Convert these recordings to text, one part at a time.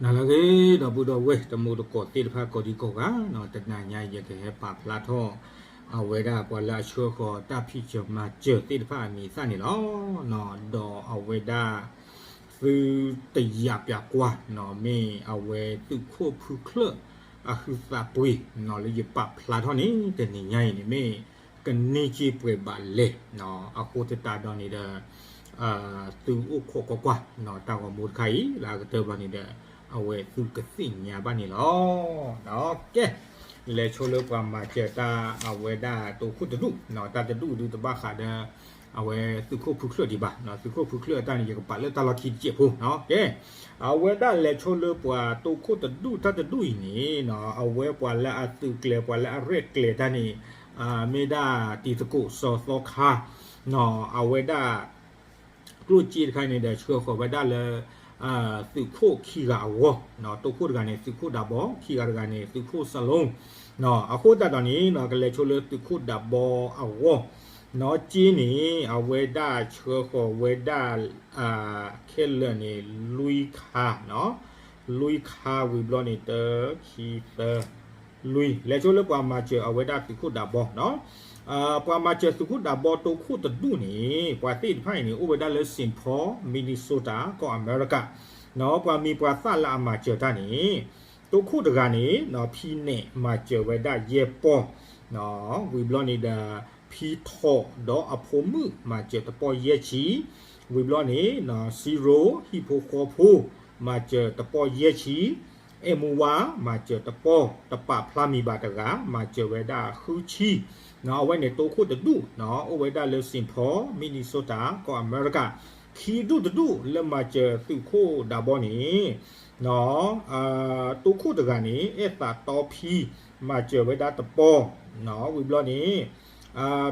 နၤလၢအဂ့ၤ ဒီပုၢ်ဒီဝဲၢ်တံၤသကိးသ့ၣ်တဖၣ်ကိးဒံကိးဂၤ, တနၤညါယကဟဲပာ်ဖျါထီၣ် အဝဲဒၣ်ပှၤလၢအဆှၢဃီၤတၢ်ဖံးစၢၤမၤစၢၤသ့ၣ်တဖၣ်အမံၤအသၣ်န့ၣ်လီၤ. ဒီးအဝဲဒၣ် သုတယာ်ပၠးကွၢ် မ့ၢ်အဝဲသုးခိၣ်ဖုချၢၣ်အဟုသးပှ့ၤ လၢယပာ်ဖျါထီၣ်န့ၣ် တနံၤညါအံၤန့ၣ်မ့ၢ် ကန့ၢ်စ့ပှဲၤဘၣ်လဲၣ်. အဃိသတးဒီးန့ၣ်ဒီး သုအိၣ်ခိးကွၢ်ကွၢ် တၢ်ဂီၤမူတခါအံၤ လၢအကတၢၢ်ဘၣ်န့ၣ်ဒီး အဝဲသုကသ့ၣ်ညါဘၣ်န့ၣ်လီၤ. ကဲ လဲၤဆိလၢပှၤမၤစၢၤတၢ်အဝဲဒၣ်တိခိၣ်တဒူၣ်, တၢ်တဒူၣ်ဒုးတဘၣ်ဃးဒီး အဝဲသုးခိၣ်ဖုချၢၣ်ဒံးဘၣ်. သုးခိၣ်ဖုချၢၣ်အတၢ်န့ၣ် ယကပာ်လၢတၢ်လီၢ်ခံတစဲးဖိ. ကဲ အဝဲဒၣ်လဲၤဆိလၢပှၤတိခိၣ်တဒူၣ် တၢ်တဒူၣ်အံၤန့ၣ် အဝဲပှၤလၢအသုးကျဲၤ ပှၤလၢအရဲၣ်ကျဲၤတၢ်န့ၣ် မ့ၢ်ဒၣ်တံၤသကိးစီၤသီခါ အဝဲဒၣ် ကျိၣ်စ့တခါန့ၣ်ဒီး ဆှၢဃီၤဝဲဒၣ်လၢ သုးခိၣ်ခံဂၤအဂီၢ်, တိခိၣ်တဂၤန့ၣ် သုးခိၣ်ဒးဘီ, ခံဂၤတဂၤန့ၣ် သုးခိၣ်စလူ, အဃိသတးဒီးန့ၣ် ကလဲၤဆိလၢသုးခိၣ်ဒးဘီအဂီၢ်, စ့န့ၣ် အဝဲဒၣ်ဆှၢဃီၤဝဲဒၣ် ခဲလၢာ်န့ၣ် လွံၢ်ခါ လွံၢ်ခါဝံၤဘျီန့ၣ် တၢ ခံ သၢ လွံၢ် လဲၤဆိလၢပှၤမၤစၢၤအဝဲဒၣ်သုးခိၣ်ဒးဘီ, ပှၤမၤစၢၤသုးခိၣ်ဒးဘီတိခိၣ်တဒူၣ်န့ၣ် ပှၤသ့ၣ်တဖၣ်အံၤန့ၣ် အိၣ်ဝဲဒၣ်လၢ Saint Paul Minnesota ကီၢ်အမဲရကၤ, ပှၤမံၤပှၤသၣ်လၢအမၤစၢၤတၢ်န့ၣ် တိခိၣ်တဂၤန့ၣ် ဖံနဲၣ်မၤစၢၤဝဲဒၣ်ယဲၢ်ပီၢ်, ဝံၤဘျီန့ၣ်ဒီး ဖံထီၣ်ဒီးအဖိမုၣ်မၤစၢၤတပီၢ်ယဲၢ်ဆံ, ဝံၤဘျီန့ၣ် စံရိ ဟံၣ်ဖိဃီဖိ မၤစၢၤတပီၢ်ယဲၢ်ဆံ, အဲၣ်မူဝါ မၤစၢၤတပီၢ်, တပာ်ဖျါမံၤဘၣ်တဂၤ မၤစၢၤဝဲဒၣ်ဃုဆံ, အဝဲန့ၣ်တိခိၣ်တဒူၣ် အိၣ်ဝဲဒၣ်လၢ Saint Paul Minnesota ကီၢ်အမဲရကၤ, ခံဒူၣ်တဒူၣ်လၢမၤစၢၤသုးခိၣ်ဒးဘီန့ၣ် တိခိၣ်တဂၤန့ၣ် အဲၣ်သးတီဖံ မၤစၢၤဝဲဒၣ်တပီၢ်, ဝံၤဘျီန့ၣ်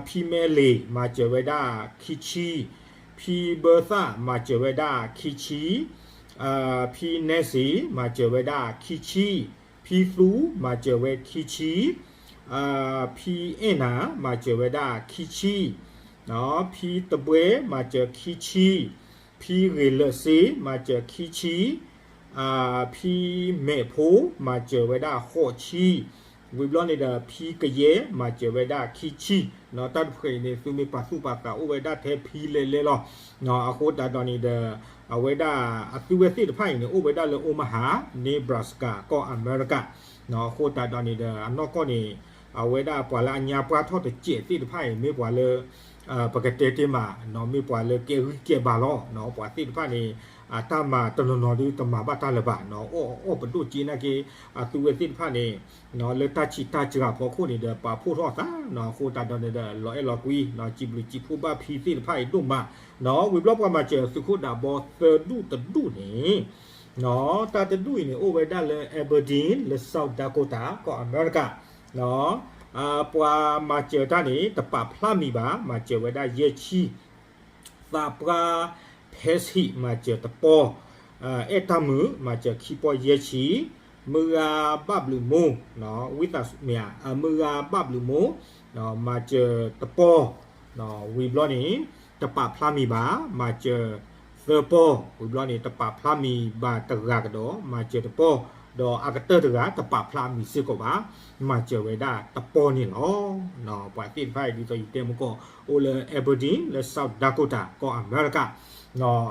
ဖံမဲလ့ၤ မၤစၢၤဝဲဒၣ်ခံဆံ, ဖံဘၢသၣ် မၤစၢၤဝဲဒၣ်ခံဆံ, ဖံနဲစ့ၤ မၤစၢၤဝဲဒၣ်ခံဆံ, ဖံသူ မၤစၢၤဝဲခံဆံ, ဖံအဲၣ်နၤ မၤစၢၤဝဲဒၣ်ခံဆံ, ဖံတဘှဲ မၤစၢၤခံဆံ, ဖံဂ့ၤလၢာ်စ့ မၤစၢၤခံဆံ, ဖံမဲာ်ဖိ မၤစၢၤဝဲဒၣ်ဃိးဆံ, ဝံၤဘျီန့ၣ်ဒီး ဖံကယဲ မၤစၢၤဝဲဒၣ်ခံဆံ, တၢ်တဖုအံၤန့ၣ် သုမ့ၢ်ပာ်သူၣ်ပာ်သးအိၣ်ဝဲဒၣ်ထဲဖံလဲၣ်လဲၣ်လီၤ. အဃိသတးဒီးန့ၣ်ဒီး အဝဲဒၣ်အသုဝဲသ့ၣ်တဖၣ်အံၤန့ၣ် အိၣ်ဝဲဒၣ်လၢ Omaha, Nebraska ကီၢ်အမဲရကၤ, အဃိသတးဒီးန့ၣ်ဒီး အနီၢ်ကီၢ်န့ၣ် အဝဲဒၣ်ပှၤလၢအညါပှၢ်ထီၣ်တစဲးသ့ၣ်တဖၣ်အံၤ မ့ၢ်ပှၤလၢ ပကတဲတ့ၢ်မး မ့ၢ်ပှၤလၢကဲဂံၢ်ကဲဘါလီၤ. ပှၤသ့ၣ်တဖၣ်န့ၣ် အတၢ်မၤတနီၤနီၤဒုးတမၤဘၣ်တၢ်လၢၤဘၣ်, အီၣ်အီၣ်ပဒိၣ်က့နာ်က့ အသုဝဲသ့ၣ်တဖၣ်န့ၣ် လၢတၢ်ဆံးတၢ်စှၤဖီခိၣ်န့ၣ်ဒီး ပာ်ဖှိၣ်ထီၣ်အသး အဃိသတးဒီးန့ၣ်ဒီး လီၤအဲၣ်လီၤကွံ စံးဘျုးစံးဖှိၣ်ဘၣ်ဖံသ့ၣ်တဖၣ်အံၤဒိၣ်မး, ဝံၤဘျီပှၤမၤစၢၤသုးခိၣ်ဒးဘီသၢဒူၣ်တဒူၣ်န့ၣ် တၢ်တဒူၣ်အံၤန့ၣ် အိၣ်ဝဲဒၣ်လၢ Aberdeen လၢ South Dakota ကီၢ်အမဲရကၤ, ပှၤမၤစၢၤတၢ်န့ၣ် တပာ်ဖျါမံၤဘၣ်, မၤစၢၤဝဲဒၣ်ယဲၢ်ဆံ, သးပှၢ် ဖဲဆံး မၤစၢၤတပီၢ်, အဲၣ်တၢ်မုာ် မၤစၢၤခံပီၢ်ယဲၢ်ဆံ, မုၢ်ဂၤဘၣ်ဘျုးမိၢ် ဝံသးစူၤမ့ၢ်ဧါ, မုၢ်ဂၤဘၣ်ဘျုးမိၢ် မၤစၢၤတပီၢ်, ဝံၤဘျီန့ၣ် တပာ်ဖျါမံၤဘၣ်, မၤစၢၤသၢပီၢ်, ဝံၤဘျီန့ၣ် တပာ်ဖျါမံၤဘၣ်တဂၤကဒီး မၤစၢၤတပီၢ်, ဒီးအကတၢၢ်တဂၤ တပာ်ဖျါမံၤစ့ၢ်ကီးဘၣ်, မၤစၢၤဝဲဒၣ်တပီၢ်န့ၣ်လီၤ. ပှၤသ့ၣ်တဖၣ်အံၤ ဒ်သိးယတဲမုၢ်ကီၢ် အိၣ်လၢ Aberdeen လၢ South Dakota ကီၢ်အမဲရကၤ,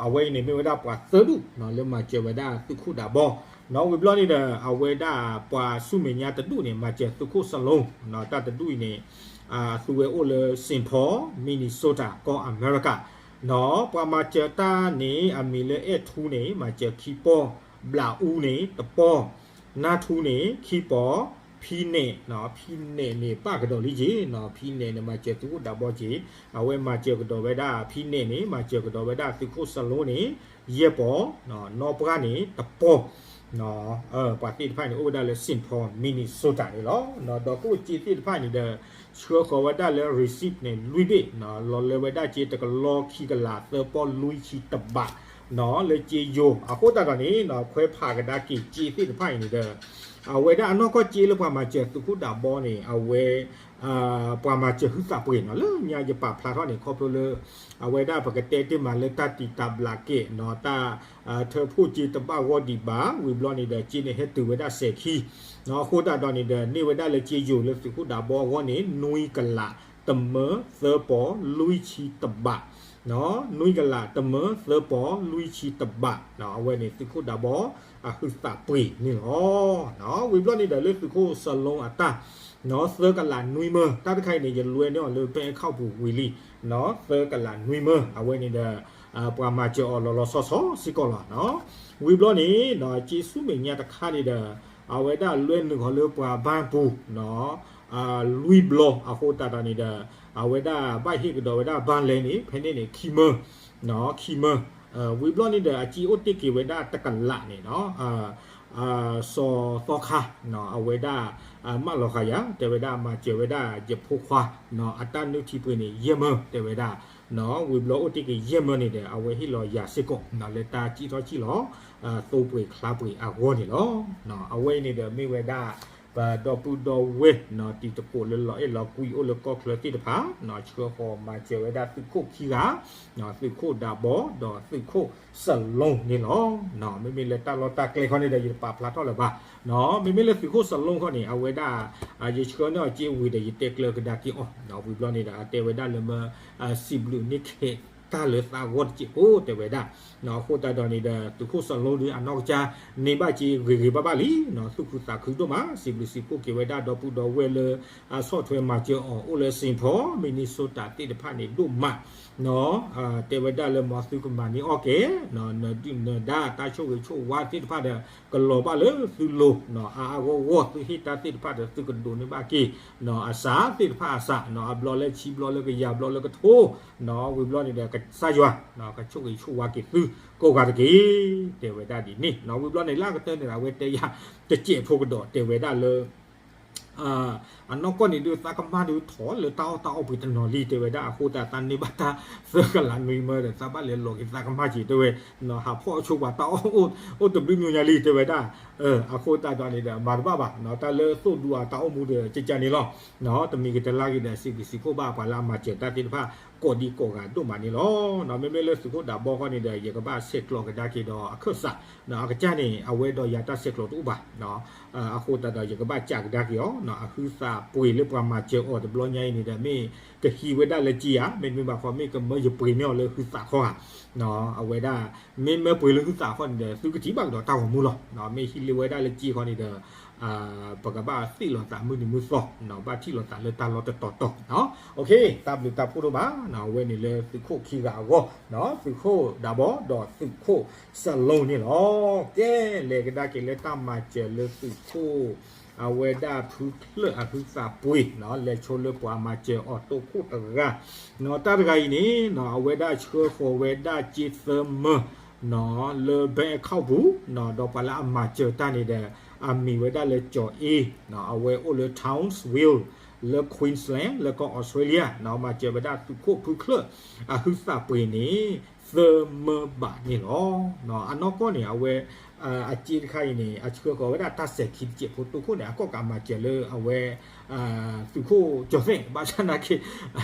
အဝဲအံၤန့ၣ်မ့ၢ်ဝဲဒၣ်ပှၤသၢဒူၣ် လၢမၤစၢၤဝဲဒၣ်သုးခိၣ်ဒးဘီ, ဝံၤဘျီန့ၣ်ဒီး အဝဲဒၣ်ပှၤဆူမဲာ်ညါတဒူၣ်န့ၣ် မၤစၢၤသုးခိၣ်စလူ, တၢ်တဒူၣ်အံၤန့ၣ် အသုဝဲအိၣ်လၢ Saint Paul Minnesota ကီၢ်အမဲရကၤ, ပှၤမၤစၢၤတၢ်န့ၣ် အမံၤလၢအဲၣ်ထူန့ၣ် မၤစၢၤခံပီၢ်, ဘျးအူန့ၣ်တပီၢ်, နၢ်ထူန့ၣ်ခံပီၢ်, ဖံနဲၣ်, ဖံနဲၣ်န့ၣ် ဘၣ်ကဒီးလံက့ၤ, ဖံနဲၣ်န့ၣ် မၤစၢၤသုးခိၣ်ဒးဘီက့ၤ, အဝဲမၤစၢၤကဒီးဝဲဒၣ် ဖံနဲၣ်န့ၣ် မၤစၢၤကဒီးဝဲဒၣ်သုးခိၣ်စလူန့ၣ် ယဲၢ်ပီၢ်, နီၢ်ပှၢ်န့ၣ်တပီၢ်, ပှၤသ့ၣ်တဖၣ်န့ၣ် အိၣ်ဝဲဒၣ်လၢ Saint Paul Minnesota န့ၣ်လီၤ. ဒီးကျိၣ်စ့သ့ၣ်တဖၣ်န့ၣ်ဒီး ဆှၢဃီၤဝဲဒၣ်လၢ receipt န့ၣ် လွံၢ်ဘ့ၣ်, လီၤလၢဝဲဒၣ်စ့တကလီၢ်ခံကလးသၢပီၢ်လွံၢ်ဆံတဘး, လၢစ့ယိၤ, အဃိသတးဒီးန့ၣ် ခွဲးဖးကဒါက့ၤစ့သ့ၣ်တဖၣ်အံၤန့ၣ်ဒီး အဝဲဒၣ်အနီၢ်ကီၢ်စ့လၢပှၤမၤစၢၤသုးခိၣ်ဒးဘီန့ၣ် အဝဲ ပှၤမၤစၢၤဟုသးပှ့ၤနီၤ လၢညါယပာ်ဖျါထီၣ်န့ၣ် ခီဖျိလၢ အဝဲဒၣ်ပကတဲတ့ၢ်မးလၢတၢ်တံာ်တာ်ဘျးကဲနီၤ တၢ် ထၢဖှိၣ်စ့တဘၣ်ဂီၢ်ဒံးဘၣ် ဝံၤဘျီန့ၣ်ဒီး စ့န့ၣ်ဟဲတုၤဝဲဒၣ်စဲးခံ အဃိသတးဒီးန့ၣ်ဒီး န့ၢ်ဝဲဒၣ်လၢစ့ယိၤလၢသုးခိၣ်ဒးဘီအဂီၢ်န့ၣ် နွံကလးတမၢသၢပီၤလွံၢ်ဆံတဘး နွံကလးတမၢသၢပီၤလွံၢ်ဆံတဘး အဝဲန့ၣ်သုးခိၣ်ဒးဘီအဟုသးပှ့ၤန့ၣ်လီၤ. ဝံၤဘျီန့ၣ်ဒီးလၢသုးခိၣ်စလိအတၢ် သၢကလးနွံမၢ တၢ်တခါအံၤန့ၣ် ယလွဲန့ၢ်အီၤလၢ bank account ပူၤဝံၤလံ သၢကလးနွံမၢ အဝဲန့ၣ်ဒီး ပှၤမၤစၢၤအီၤလီၤလီၤဆီဆီစ့ၢ်ကီးလီၤ. ဝံၤဘျီန့ၣ် စ့ဆူမဲာ်ညါတခါန့ၣ်ဒီး အဝဲဒၣ်လွဲနုာ်ဃီၤလၢပှၤဘၣ်ပူၤ လွံၢ်ဘျီ အဃိသတးဒီးန့ၣ်ဒီး အဝဲဒၣ်ဘၣ်ဟ့ၣ်ကဒီးဝဲဒၣ်ဘၣ်လဲၣ်န့ၣ် ဖဲန့ၣ်န့ၣ် ခံမၢ ခံမၢ ဝံၤဘျီန့ၣ်ဒီး အစ့အိၣ်တ့ၢ်က့ၤဝဲဒၣ်တကလးန့ၣ် စီၤသီခါ အဝဲဒၣ် မၢလီၤဃာ်ယၤ တဲဝဲဒၣ်မၤစၢၤဝဲဒၣ်ယဖိခွါ အတၢ်နုၢ်ထံပှ့ၤန့ၣ် ယဲၢ်မၢ တဲဝဲဒၣ် ဝံၤဘျီအိၣ်တ့ၢ်က့ၤယဲၢ်မၢန့ၣ်ဒီး အဝဲဟ့ၣ်လီၤယၤစ့ၢ်ကီး လၢတၢ်စံၣ်ထီၣ်စံၣ်လီၤ သိပှ့ၤချါပှ့ၤအဂီၢ်န့ၣ်လီၤ. အဝဲအံၤန့ၣ်ဒီးမ့ၢ်ဝဲဒၣ် ပဒီပုၢ်ဒီဝဲၢ် တံၤသကိးလၢလီၤအဲၣ်လီၤကွံအိၣ်လၢကီၢ်ချၢသ့ၣ်တဖၣ် ဆှၢဃီၤမၤစၢၤဝဲဒၣ်သုးခိၣ်ခံဂၤ သုးခိၣ်ဒးဘီ ဒီးသုးခိၣ်စလိန့ၣ်လီၤ. မ့မ့ၢ်လၢတၢ်လီၢ်တၢ်ကျဲခီန့ၣ်ဒီး ယတပာ်ဖျါထီၣ်လၢၤဘၣ်. မ့မ့ၢ်လၢသုးခိၣ်စလိခီန့ၣ် အဝဲဒၣ် ယဆှၢန့ၢ်အီၤစ့ဝံၤဒီး ယတဲကျၢၤကဒါက့ၤအီၤ ဝံၤဘျီန့ၣ်ဒီး အတဲဝဲဒၣ်လၢမၢ စံးဘျုးန့ၢ်ခဲ တၢ်လၢသးဂီၢ်တစဲးဖိ တဲဝဲဒၣ်. အဃိသတးဒီးန့ၣ်ဒီး သုးခိၣ်စလိဒီးအနီၢ်ကစၢ် န့ၢ်ဘၣ်စ့ဂ့ၤဂ့ၤဘၣ်ဘၣ်လံ သူၣ်ခုသးခုဒိၣ်မး စံးဘျုးစံးဖှိၣ်က့ၤဝဲဒၣ်ဒီပုၢ်ဒီဝဲၢ်လၢ အဆီၣ်ထွဲမၤစၢၤအီၤ အိၣ်လၢ Saint Paul Minnesota သ့ၣ်တဖၣ်န့ၣ်ဒိၣ်မး တဲဝဲဒၣ်လၢမ်သုကမၤန့ၢ်အီၣ်ကဲ နဒုၣ်နဒါတၢ်ဆိၣ်ဂ့ၤဆိၣ်ဝါသ့ၣ်တဖၣ်ဒီး ကလီၤဘၣ်လၢသုလိၤ အါအါဂီၢ်ဂီၢ် သုဟ့ၣ်တၢ်သ့ၣ်တဖၣ်ဒီး သုကဒိးန့ၢ်ဘၣ်က့ၤ အစှၤသ့ၣ်တဖၣ်အစှၤ အဘျီလၢဆံဘျီလၢကယၤဘျီလၢကထိ ဝံၤဘျီန့ၣ်ဒီး ကစၢ်ယွၤ ကဆိၣ်ဂ့ၤဆိၣ်ဝါက့ၤသု ကိးဂၤတက့ၢ် တဲဝဲဒၣ်ဒ်န့ၣ် ဝံၤဘျီန့ၣ် လၢအကတၢၢ်န့ၣ် အဝဲတဲယၤ တစဲးဖိကဒီးတဲဝဲဒၣ်လၢ အနီၢ်ကီၢ်န့ၣ်ဒုး သးကမၣ်ဒုးထီၣ်လၢတၢ်အီၣ်တၢ်အီပှ့ၤတနီၤလံ တဲဝဲဒၣ် အဃိသတး သးန့ၢ်ဘၣ်တၢ်သၢကလးနွံမၢဒီး သးဘၣ်လဲၤလီၤက့ၤသးကမၣ်က့ၤ တဲဝဲ ဟးဖီၣ်ဆိပှၤတၢ်အီၣ်အိၣ်တဘျုးနံၤညါလံ တဲဝဲဒၣ် အဃိသတးဒီးန့ၣ်ဒီး မၤတဘၣ်ဘၣ် တၢ်လၢသိၣ်ဒူအတၢ်အိၣ်မူဒီး ကကန့ၣ်လီၤ တမံၤကတလါက့ၤဒီး စံးဘျုးစံးဖှိၣ်ဘၣ်ပှၤလၢအမၤစၢၤတၢ်သ့ၣ်တဖၣ် ကိးဒံကိးဂၤဒိၣ်မးန့ၣ်လီၤ. မ့မ့ၢ်လၢသုးခိၣ်ဒးဘီဃီန့ၣ်ဒီး ယကဘၣ်ဆဲးကျိးကဒါက့ၤဒီးအခၢၣ်စး အကစၢ်န့ၣ် အဝဲဒီးယၤတၢ်ဆဲးကျိးတအိၣ်ဘၣ် အဃိသတးဒီး ယကဘၣ်ကးကဒါက့ၤအီၤ အဟုသးပှ့ၤလၢပှၤမၤစၢၤအီၤတဘျီညါအံၤန့ၣ်ဒီး မ့ၢ်ကဟံးဝဲဒၣ်လၢက့ဧါ မ့တမ့ၢ်ဘၣ်ဃီ မ့ၢ်ကမၢယပှ့ၤန့ၢ်အီၤလၢဟုသးခီဧါ အဝဲဒၣ် မ့ၢ်မၢပှ့ၤလၢဟုသးခီန့ၣ်ဒီး သုကထံၣ်ဘၣ်ကဒီးတၢ်ဂီၤမူလီၤ. မ့ၢ်ဟံးလၢဝဲဒၣ်လၢက့ခီန့ၣ်ဒီး ပကဘၣ်သ့ၣ်လီၤသးမုၢ်နံၤမုၢ်သီ ဘၣ်ထံၣ်လီၤသးလၢတၢ်လီၢ်တတီၤတီၤ တၢ်ဘျုးတၢ်ဖှိၣ်ဒိၣ်မး အဝဲန့ၣ်လၢသုးခိၣ်ခံဂၤအဂီၢ် သုးခိၣ်ဒးဘီဒီးသုးခိၣ်စလိန့ၣ်လီၤ. ကဲ လဲၤကဒါက့ၤလၢတၢ်မၤစၢၤလၢသုးခိၣ် အဝဲဒၣ်ဖုချၢၣ်အဟုသးပှ့ၤ လဲၤဆိလၢပှၤမၤစၢၤအီၤတိခိၣ်တဂၤ တၢ်တဂၤအံၤန့ၣ် အဝဲဒၣ်ဆှၢဃီၤဝဲဒၣ်စ့သၢမၢ လၢ bank account ပူၤ ဒီးပှၤလၢအမၤစၢၤတၢ်န့ၣ်ဒီး အမံၤဝဲဒၣ်လၢကၠီၤအ့ အဝဲအိၣ်လၢ Townsville လၢ Queensland လၢကီၢ် Australia မၤစၢၤဝဲဒၣ်သုးခိၣ်ဖုချၢၣ်အဟုသးပှ့ၤန့ၣ် သၢမၢဘးန့ၣ်လီၤ. အနီၢ်ကီၢ်န့ၣ် အဝဲ အစ့တခါအံၤန့ၣ် အဆှၢဃီၤဝဲဒၣ်တၢ်စဲးခံတစဲးဖိတိခိၣ်န့ၣ် အကီၣ်ကးမၤစၢၤလၢအဝဲ သုးခိၣ်ကၠီၤသဲး ဘၣ်ဆၣ်နာ်က့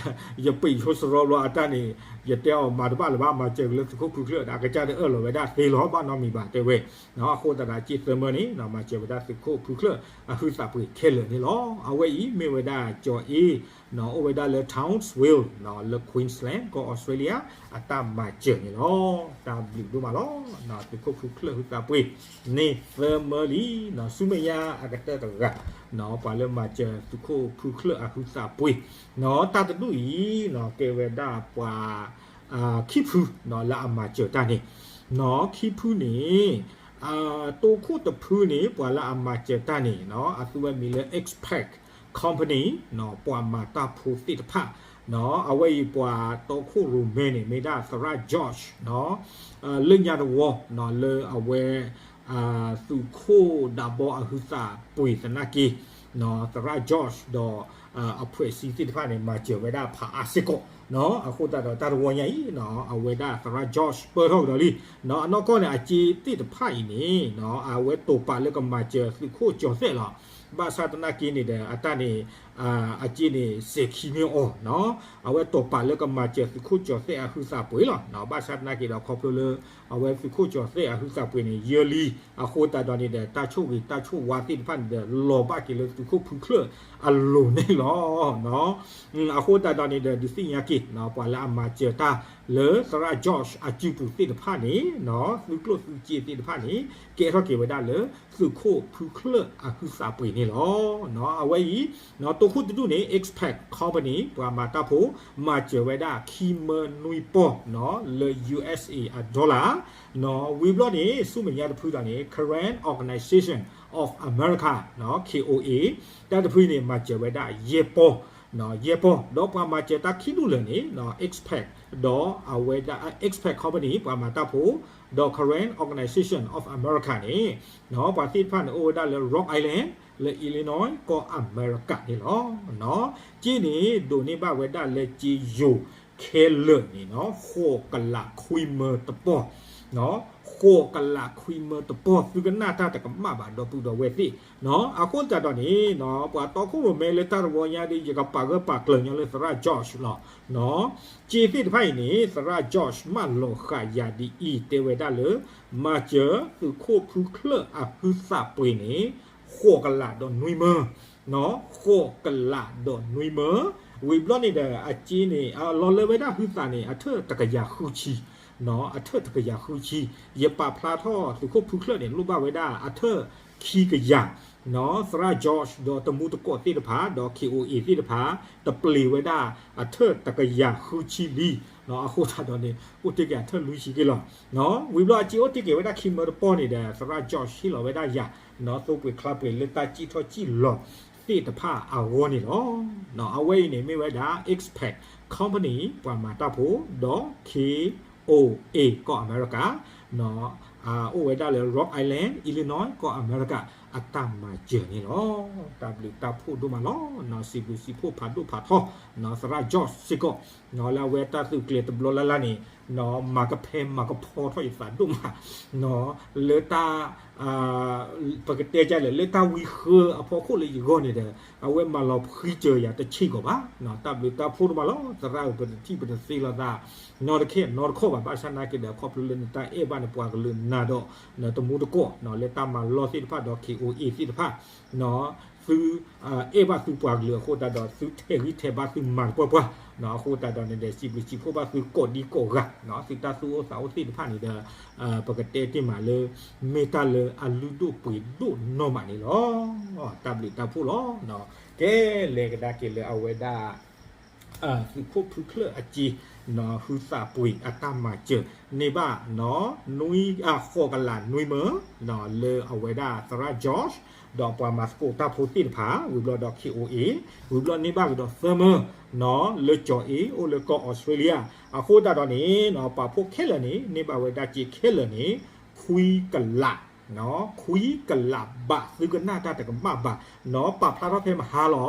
ယပ့ၤဆိစရီဘျီအတၢ်န့ၣ် ယတဲအီၤမၤတဘၣ်လၢၤဘၣ် မၤစၢၤက့ၤလၢသုးခိၣ်ဖုချၢၣ်ဒီး အကစၢ်တအၢၣ်လီၤဝဲဒၣ်သ့လီၤ ဘၣ်နီတမံၤဘၣ် တဲဝဲ အဃိသတးဒီး စ့သၢမၢန့ၣ် မၤစၢၤဝဲဒၣ်သုးခိၣ်ဖုချၢၣ်အဟုသးပှ့ၤခဲလၢာ်န့ၣ်လီၤ. အဝဲအံၤမ့ၢ်ဝဲဒၣ်ကၠီၤအ့ အိၣ်ဝဲဒၣ်လၢ Townsville လၢ Queensland ကီၢ် Australia အတၢ်မၤစၢၤန့ၣ်လီၤ. တၢ်ဘျုးဒိၣ်မးလီၤ. သုးခိၣ်ဖုချၢၣ်ဟုသးပှ့ၤန့ၣ်သၢမၢလံ ဆူမဲာ်ညါအကတၢၢ်တဂၤ ပှၤလၢမၤစၢၤသုးခိၣ်ဖုချၢၣ်အဟုသးပှ့ၤ တၢ်တဒူၣ်အံၤ ကဲဝဲဒၣ်ပှၤ ခံဖု လၢအမၤစၢၤတၢ်န့ၣ် ခံဖုန့ၣ် တိခိၣ်တဖုန့ၣ် ပှၤလၢအမၤစၢၤတၢ်န့ၣ် အသုဝဲမံၤလၢ Expac Company ပှၤမၤတၢ်ဖိသ့ၣ်တဖၣ် အဝဲအံၤပှၤတီခိၣ်ရိၣ်မဲန့ၣ် မ့ၢ်ဒၣ်သရၣ် George လၢညါတဝီ လၢအဝဲ သုးခိၣ်ဒးဘီအဟုသးပှ့ၤသနာ်က့ သရၣ် George ဒီး အဖွဲ့အစည်းသ့ၣ်တဖၣ်န့ၣ် မၤစၢၤဝဲဒၣ်ဖးအါစ့ၢ်ကီး, အဃိသတးဒီးတၢ်တဝီညါအံၤ အဝဲဒၣ်သရၣ် George ပၢၢ်ထီၣ်ကဒီးလံ, အနီၢ်ကီၢ်န့ၣ် အစ့သ့ၣ်တဖၣ်အံၤန့ၣ် အဝဲတိာ်ပာ်လၢကမၤစၢၤသုးခိၣ်ကၠီၤသဲးလီၤ. ဘၣ်ဆၣ်သနာ်က့န့ၣ်ဒီး အတၢ်န့ၣ် အစ့န့ၣ် စဲးခံမ့ၢ်အီၤ, အဝဲတိာ်ပာ်လၢကမၤစၢၤသုးခိၣ်ကၠီၤသဲးအဟုသးပှ့ၤလီၤ. ဘၣ်ဆၣ်သနာ်က့ဒီး ခီဖျိလၢ အဝဲသုးခိၣ်ကၠီၤသဲးအဟုသးပှ့ၤန့ၣ် ယၢလံ, အဃိသတးဒီးန့ၣ်ဒီး တၢ်ဆိၣ်ဂ့ၤတၢ်ဆိၣ်ဝါသ့ၣ်တဖၣ်န့ၣ်ဒီး လီၤဘၣ်က့ၤလၢသုးခိၣ်ဖုချၢၣ်အလိၤန့ၣ်လီၤ. အဃိသတးဒီးန့ၣ်ဒီး ဒုးသ့ၣ်ညါက့ၤ ပှၤလၢအမၤစၢၤတၢ်လၢသရၣ် George အစုပူၤသ့ၣ်တဖၣ်န့ၣ် သုကျိၣ်သုစ့သ့ၣ်တဖၣ်န့ၣ် ကဲထီၣ်က့ၤဝဲဒၣ်လၢသုးခိၣ်ဖုချၢၣ်အဟုသးပှ့ၤန့ၣ်လီၤ. အဝဲအံၤ တိခိၣ်တဒူၣ်န့ၣ် Expat Company ပှၤမၤတၢ်ဖိ မၤစၢၤဝဲဒၣ်ခံမၢနွံပီၢ် လၢ USA အ dollar, ဝံၤဘျီန့ၣ် ဆူမဲာ်ညါတဖုဒီးန့ၣ် Karen Organization of America, K O A, တၢ်တဖုန့ၣ် မၤစၢၤဝဲဒၣ်ယဲၢ်ပီၢ်, ယဲၢ်ပီၢ်, ဒီးပှၤမၤစၢၤတၢ်ခံဒူၣ်လၢာ်န့ၣ် Expat ဒီးအဝဲဒၣ် Expat Company ပှၤမၤတၢ်ဖိ ဒီး Karen Organization of America န့ၣ် ပှၤသ့ၣ်တဖၣ်န့ၣ် အိၣ်ဝဲဒၣ်လၢ Rock Island လၢ Illinois ကီၢ်အမဲရကၤန့ၣ်လီၤ. စ့န့ၣ် ဒိးန့ၢ်ဘၣ်ဝဲဒၣ်လၢစ့ယိၤခဲလၢာ်န့ၣ် ဃိးကလးခွံမၢတပီၢ်, ဃိးကလးခွံမၢတပီၢ် သုကနၣ်တၢ်တကမၣ်ဘၣ် ဒီပုၢ်ဒီဝဲၢ်သ့ၣ်, အဃိသတးဒီးန့ၣ် ပှၤတီခိၣ်ရိၣ်မဲလၢတၢ်တဝီညါဒီး ယကပာ်ဂၢၢ်ပာ်ကျၢၤညီလၢသရၣ် George လီၤ. စ့သ့ၣ်တဖၣ်အံၤန့ၣ် သရၣ် George မၢလီၤဃာ်ယၤဒ်အံၤ တဲဝဲဒၣ်လၢ မၤစၢၤသုးခိၣ်ဖုချၢၣ်အဟုသးပှ့ၤန့ၣ် ဃိးကလးဒီးနွံမၢ, ဃိးကလးဒီးနွံမၢ, ဝံၤဘျီန့ၣ်ဒီး အစ့န့ၣ် လီၤလၢဝဲဒၣ်ဟုသးန့ၣ် အထၢၣ်တကယၤဃုဆံ, အထၢၣ်တကယၤဃုဆံ, ယပာ်ဖျါထီၣ်သုးခိၣ်ဖုချၢၣ်န့ၣ် လိၣ်ဘၣ်ဝဲဒၣ်အထၢၣ်ခံကယၤ, သရၣ် George ဒီးတမူတကိးသ့ၣ်တဖၣ် ဒီး K O A သ့ၣ်တဖၣ် တပျ့ၤဝဲဒၣ်အထၢၣ်တကယၤဃုဆံလံ, အဃိသတးဒီးန့ၣ် အိၣ်တ့ၢ်က့ၤအထၢၣ်လွံၢ်ဆံက့လီၤ. ဝံၤဘျီအစ့အိၣ်တ့ၢ်က့ၤဝဲဒၣ်ခံမၢတပီၢ်န့ၣ်ဒီး သရၣ် George ဟ့ၣ်လီၤဝဲဒၣ်ယၤ သိပှ့ၤချါပှ့ၤလၢတၢ်စံၣ်ထီၣ်စံၣ်လီၤသ့ၣ်တဖၣ်အဂီၢ်န့ၣ်လီၤ. အဝဲအံၤန့ၣ်မ့ၢ်ဝဲဒၣ် Expat Company ပှၤမၤတၢ်ဖိ ဒီး K O A ကီၢ်အမဲရကၤ အိၣ်ဝဲဒၣ်လၢ Rock Island, Illinois ကီၢ်အမဲရကၤ အတၢ်မၤစၢၤန့ၣ်လီၤ. တၢ်ဘျုးတၢ်ဖှိၣ်ဒိၣ်မးလီၤ. စံးဘျုးစံးဖှိၣ်ဖးဒိၣ်ဖးထီ သရၣ် George စ့ၢ်ကီး လၢအဝဲတၢ်သုးကျဲၤတဘျီလၢ်လၢ်န့ၣ် မၤကဖဲမၤကဖီထီၣ်ယသးဒိၣ်မး လၢတၢ် ပကတဲဒ်လဲၣ် လၢတၢ်ဝံဃၢအဖီခိၣ်လၢယဂီၢ်န့ၣ်ဒီး အဝဲမၤလီၤဖှံစၢၤယၤတဆံးကီးဘၣ်. တၢ်ဘျုးတၢ်ဖှိၣ်ဒိၣ်မးလီၤ. သရၣ်ဧၢ ပတထံၣ်ပတသ့လိာ်သး နီတခဲနီတခီၣ်ဘၣ်. ဘၣ်ဆၣ်သနာ်က့ဒီး ခီဖျိလၢနတၢ်အဲၣ်ဘၣ်န့ၣ် ပှၤကလုာ်နၤဒီး တမူတကိး လၢတၢ်မၤလီၢ်သ့ၣ်တဖၣ်ဒီး K O A သ့ၣ်တဖၣ် သု အဲၣ်ဘၣ်သုပှၤကလုာ်အဃိသတးဒီး သုထဲးဂံၢ်ထဲးဘါသုမၤတပှၢ်ပှၢ် အဃိသတးဒီးန့ၣ်ဒီး စံးဘျုးစံးဖှိၣ်ဘၣ်သုကိးဒံကိးဂၤ သုတၢ်သူၣ်အိၣ်သးအိၣ်သ့ၣ်တဖၣ်န့ၣ်ဒီး ပကတဲတ့ၢ်မးလၢ မ့ၢ်တၢ်လၢအလုၢ်ဒိၣ်ပှ့ၤဒိၣ်နီၢ်မးန့ၣ်လီၤ. တၢ်ဘျုးတၢ်ဖှိၣ်လီၤ. ကဲ လဲၤကဒါက့ၤလၢအဝဲဒၣ် သုးခိၣ်ဖုချၢၣ်အစ့ ဟုသးပှ့ၤအတၢ်မၤစၢၤန့ၢ်ဘၣ် နွံ ဃိးကလးနွံမၢ လၢအဝဲဒၣ်သရၣ် George ဒီးပှၤမၤသကိးတၢ်ဖိသ့ၣ်တဖၣ် ဝံၤဘျီဒီး K O A ဝံၤဘျီန့ၢ်ဘၣ်ကဒီးသၢမၢ လၢကၠီၤအ့ အိၣ်လၢကီၢ်အီစထြ့လယါ အဃိသတးဒီးန့ၣ် ပှၤဖိခဲလၢာ်န့ၣ် န့ၢ်ဘၣ်ဝဲဒၣ်စ့ခဲလၢာ်န့ၣ် ခွံကလး ခွံကလးဘး သုကနၣ်တၢ်တကမၣ်ဘၣ် ပာ်ဖျါထီၣ်ဖဲမဟါလီ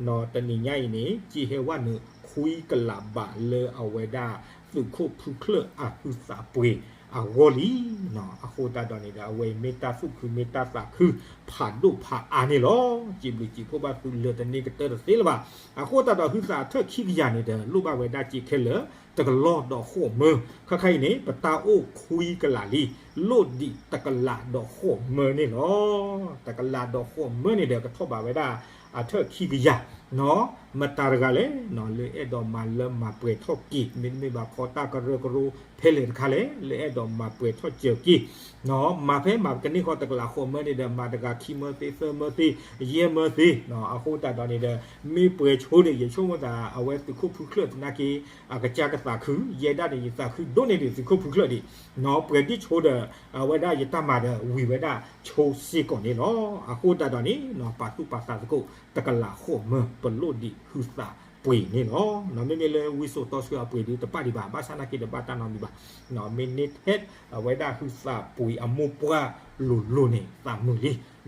ၤ. တနံၤညါအံၤန့ၣ် စ့ဟဲဝဲနုာ် ခွံကလးဘး လၢအဝဲဒၣ်သုးခိၣ်ဖုချၢၣ်အဟုသးပှ့ၤအဂီၢ်လံ. အဃိသတးဒီးန့ၣ်ဒီး အဝဲအံၤမ့ၢ်တၢ်သူၣ်ခုမ့ၢ်တၢ်သးခုဖးဒိၣ်ဖးအါန့ၣ်လီၤ. စံးဘျုးစံးဖှိၣ်ဘၣ်သုလၢာ်တန့ၢ်ကတၢၢ်တသ့လၢၤဘၣ်. အဃိသတးဒီး ဟုသးအထၢၣ်ခံကယၤန့ၣ်ဒီး လိၣ်ဘၣ်ဝဲဒၣ်စ့ခဲလၢာ် တကလီၢ်ဒီးဃိးမၢ ခါခါအံၤန့ၣ် ပတၢ်အိၣ်ခွံကလးလံ လိၣ်ဒံးတကလးဒီးဃိးမၢန့ၣ်လီၤ. တကလးဒီးဃိးမၢန့ၣ်ဒီး ကထီၣ်ဘးဝဲဒၣ်အထၢၣ်ခံကယၤ မတၤတဂၤလဲၣ် လၢအဲၣ်ဒိးမၤလၢမၤပှဲၤထီၣ်က့ၤ မ့တမ့ၢ်ဘၣ်ခီတၢ်ကရၢကရိဖဲလဲၣ်တခါလဲၣ် လၢအဲၣ်ဒိးမၤပှဲၤထီၣ်စၢၤက့ၤ မၤဖဲမၤကန့ၢ်ဃီတကလးဃိးမၢန့ၣ်ဒီး မၤတဂၤခံမၢသ့ သၢမၢသ့ ယဲၢ်မၢသ့ အဃိသတးဒီးန့ၣ်ဒီး မ့ၢ်ပှဲၤဆိဒီး ယဆိကမိၣ်သး အဝဲသုးခိၣ်ဖုချၢၣ်သနာ်က့ အကစၢ်ကသးခု ယဲဒၣ်န့ၣ် ယသးခုဒိၣ်န့ၢ်ဒံးသုးခိၣ်ဖုချၢၣ်ဒံး ပှဲၤဒံးဆိဒီး အဝဲဒၣ်ယတၢ်မၤဒီးဝံၤဝဲဒၣ်ဆိစ့ၢ်ကီးန့ၣ်လီၤ. အဃိသတးဒီးန့ၣ် ပာ်သူၣ်ပာ်သးသကိး တကလးဃိးမၢ ပလိၣ်ဒံးဟုသးပှ့ၤန့ၣ်လီၤ. မ့မ့ၢ်လၢဝံစိာ်တီဆှၢအပှ့ၤဒုးတပာ်ဒံးဘၣ် ဘၣ်ဆၣ်သနာ်က့ဒီးဘၣ်တၢ်နီတမံၤဘၣ် မ့ၢ်န့ၢ်ထဲအဝဲဒၣ်ဟုသးပှ့ၤအမိၢ်ပှၢ် လိၤလိၤန့ၣ်သးမုာ်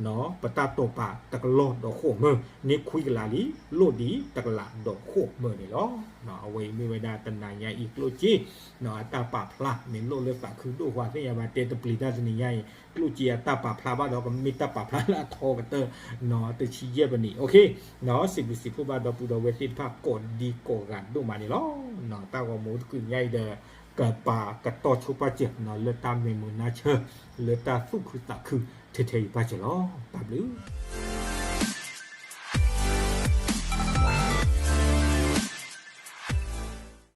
လံ. ပတၢ်တိာ်ပာ်တကလီၢ်ဒီးဃိးမၢ န့ၢ်ခွံကလးလံ, လိၣ်ဒံးတကလးဒီးဃိးမၢန့ၣ်လီၤ. အဝဲအံၤမ့ၢ်ဝဲဒၣ်တနၤညါအံၤကျိၣ်စ့ အတၢ်ပာ်ဖျါ မ့ၢ်လိၣ်လၢသးခုဒိၣ်ဝါသ့ၣ်ညါဘၣ် တဲတပျံၤတၢ်တနံၤညါအံၤ ကျိၣ်စ့အတၢ်ပာ်ဖျါဘၣ်ဒီး ကမ့ၢ်တၢ်ပာ်ဖျါလၢအထီကတၢၢ် တဆံယဲၢ်ပနံး စံးဘျုးစံးဖှိၣ်ဘၣ်ဒီပုၢ်ဒီဝဲၢ်သ့ၣ်တဖၣ်ကိးဒံကိးဂၤဒိၣ်မးန့ၣ်လီၤ. တၢ်ဂီၤမူတကုာ်ညါအံၤဒီး ကပာ်ကတီၢ်ဆိပာ်စၢၤ လၢတၢ်မ့ၢ်မုာ်နါဆၢ လၢတၢ်သူၣ်ခုသးခု ထဲထဲအံၤပာ်စၢၤလီၤ. တၢ်ဘျုး